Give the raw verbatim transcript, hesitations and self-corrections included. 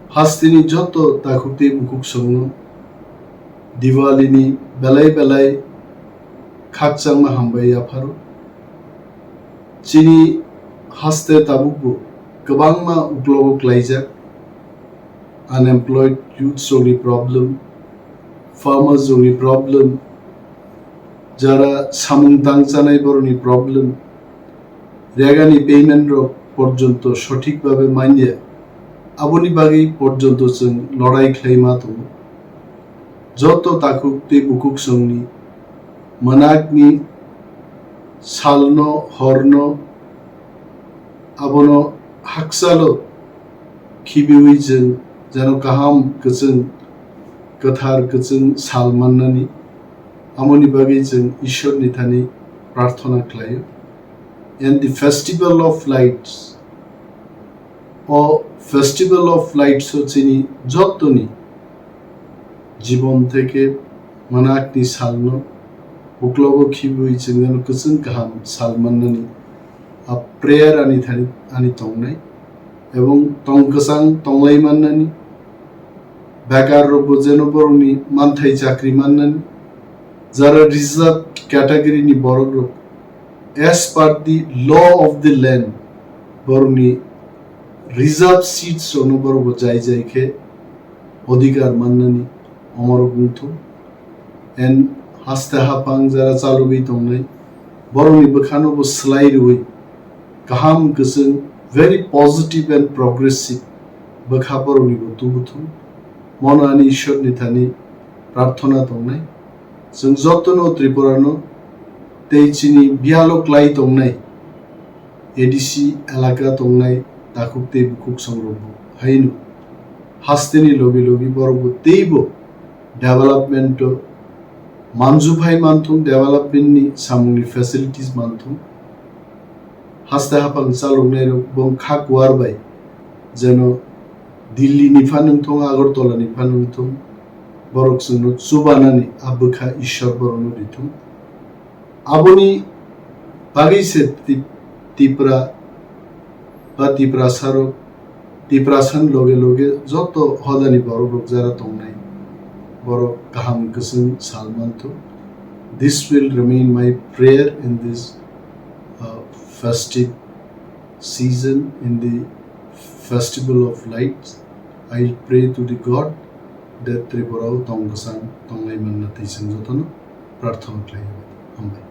Hasteni joto takhuk tei bukhuk songno Diwalini belai belai khakchangma hambai yapharo. Chini haste tabukbo kwbangma uklogo klaijak, unemployed youths rokni problem, farmers rokni problem, jara samung tang chanai borokni problem, regani payment rok porjonto sothik babe manya, aboni bagwi porjonto chwng lorai khlai ma tongo. Joto takhuk tei bukhuk songni mwnakni salno horno abono hakchalo khibiwi chwng jeno kaham kwchwng kwthar kwchwng sal mannani, amoni bagwi chwng Ishwarni thani prarthana khlaio. And the festival of lights, o festival of lights o chini jotoni jibon theke mwnakni salno uklogo khibiwi chwng jeno kwchwng kaham sal mannani a prayer ani thani ani tongnai, ebong tong kwchang tonglai mannani, bekar rokbo jeno borokni manthai chakri mannani, jara reserved category ni borok rok as per the law of the land borokni reserve seats rokno borokbo jai jai khe odhikar mannani omorok wngthung. And haste haphang jara chalogwi tongnai borokni bwkhano bo swlai rwui kaham kwchwng, very positive and progressive bwkha borokni bo tubuthung. Mono ani Ishwarni thani prarthana tongnai. Chwng jotono Tripurano tei chini biyalo klai tongnai A D C elaka tongnai takhuk tei bukhuk songrokbo haino hasteni logi logi borokbo teibo development o manjuphai manthung, development ni samungni facilities manthung. Haste haphang chaloknai rok bong kha kuar bai jeno Delhi ni phan wngthung, Agartala ni phan wngthung, borok chwngno chubanani a bwkha Ishwar borokno rithung. Aboni bagwi se Ti-, Tipra ba Tiprasa rok, Tiprasan loge loge joto hodani borok rok jara tongnai borok kaham kwchwng sal manthung. This will remain my prayer in this, uh, festive season, in the festival of lights. I pray to the God that Tripura o tong kwchang tonglai manna tei chwng jotono prarthana khlai. Hambai.